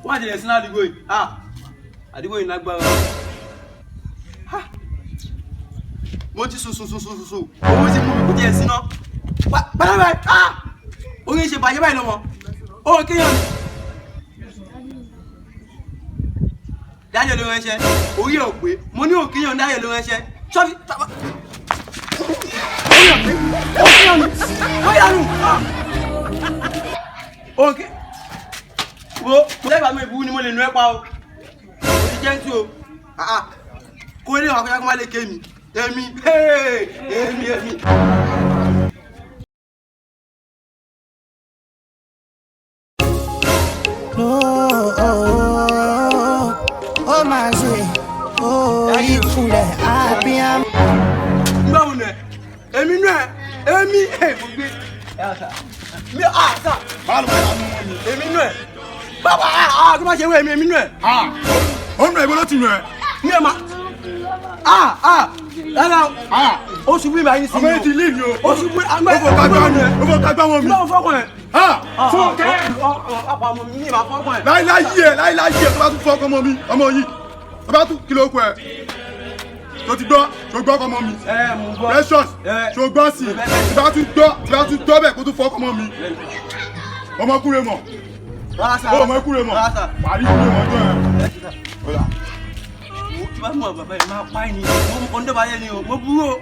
Wọ́n àti ẹ̀sìn ládùúgbò yìí. Ah, àdúgbò yìí lágbára. Ah, mo ti sùn sùn sùn sùn sùn, owó ti mú mi kò tiẹ̀ síná. Pátápátá, ah, orí ṣe bàjẹ́ báyìí lọ́mọ. Ó kéèyàn ni. Dájọ́ ló ránṣẹ́, orí ẹ̀ ò pé. Mo ní òkéèyàn dájọ́ ló ránṣẹ́. Ṣọ́fì orí ẹ̀ pé òkéèyàn ni. Ó yàrá. Òkè wo lẹ́gbàá mi ìbú ni mo lè nu ẹ pa o. Mo ti jẹ́ ń tú o. Kó ilé wa kọjá kó má lè ké mi. Èmi èmi èmi. Ó máa ṣe ìkúlẹ̀ àbíyá. Nígbà wo nù ẹ? Èmi nù ẹ, èmi ẹ mo gbé. Mi à sà. Báwo ló máa yà nù mọ́ mi? Èmi nù ẹ. Bàbá à tó bá ṣe wé èmi èmi nù ẹ. Ó nù ẹ, ibo ló ti nù ẹ? Mi ò ma à rárá o. Ó ṣubú ìbáyìí sí Ọmọ yìí ti lé mi o. o. Ó ṣubú Ó fọ kagbá mi, ó fọ kagbá wọn mi. Nígbà wo fọkàn ẹ? Fúnkẹ́. Ọ̀pọ̀ ọmọ mi ní ìbá fọkàn ẹ. Láíláí ẹ, láíláí ẹ, tó bá tún fọkàn ọmọ mi, ọmọ yìí tó bá tún kìlọ̀ okùn ẹ tó ti gbọ́ tó gbọ́ ọmọ mi. Ẹ mú gbọ́. Precious tó gbọ́ sí i, tí bá tún gbọ́, tí bá tún gbọ́ bẹ́ẹ̀ kó tún fọkàn ọmọ mi, ọmọkùnrin mọ̀. Rárá sà. Ó ọmọkùnrin mọ̀. Rárá sà. Wàá rí kúrè mọ̀ ọjọ́ ẹ. Tí bá mọ̀ bàbá yìí máa pa ẹ̀ ní mo ń dọ̀bálẹ̀ ni o, mo burú o.